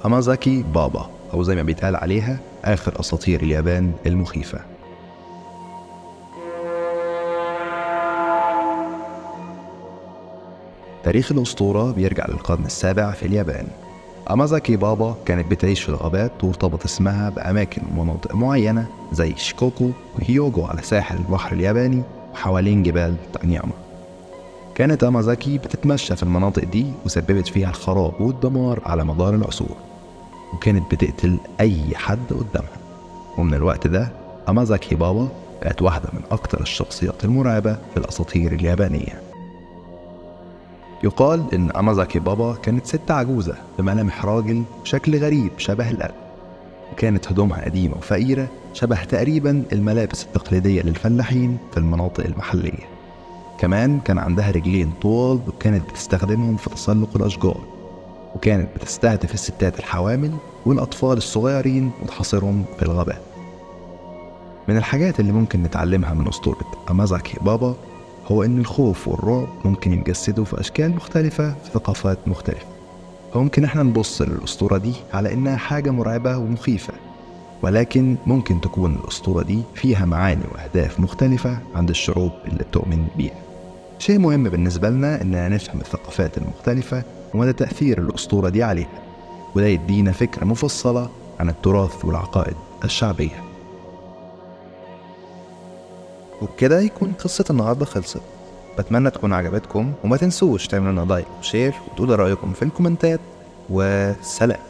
أمازاكي بابا، أو زي ما بيتقال عليها آخر أساطير اليابان المخيفة. تاريخ الأسطورة بيرجع للقرن السابع في اليابان. أمازاكي بابا كانت بتعيش في الغابات، وارتبط اسمها بأماكن ومناطق معينة زي شيكوكو وهيوغو على ساحل البحر الياباني وحوالين جبال تانياما. كانت أمازاكي بتتمشى في المناطق دي وسببت فيها الخراب والدمار على مدار العصور، وكانت بتقتل أي حد قدامها. ومن الوقت ده أمازاكي بابا بقت واحدة من أكتر الشخصيات المرعبة في الأساطير اليابانية. يقال إن أمازاكي بابا كانت ست عجوزة بملامح راجل وشكل غريب شبه القلب، وكانت هدومها قديمة وفقيرة شبه تقريبا الملابس التقليدية للفلاحين في المناطق المحلية. كمان كان عندها رجلين طوال وكانت بتستخدمهم في تسلق الأشجار، وكانت بتستهدف الستات الحوامل والأطفال الصغيرين وتحاصرهم في الغابات. من الحاجات اللي ممكن نتعلمها من أسطورة أمازاكي بابا هو إن الخوف والرعب ممكن يتجسدوا في أشكال مختلفة في ثقافات مختلفة. فممكن إحنا نبص للأسطورة دي على إنها حاجة مرعبة ومخيفة، ولكن ممكن تكون الأسطورة دي فيها معاني وأهداف مختلفة عند الشعوب اللي بتؤمن بيها. شيء مهم بالنسبة لنا إننا نفهم الثقافات المختلفة ومدى تأثير الأسطورة دي عليها، وده يدينا فكرة مفصلة عن التراث والعقائد الشعبية. وبكده يكون قصة النهاردة خلصت. بتمنى تكون عجبتكم، وما تنسوش تعملوا لنا like و share وتقولوا رأيكم في الكومنتات، وسلام.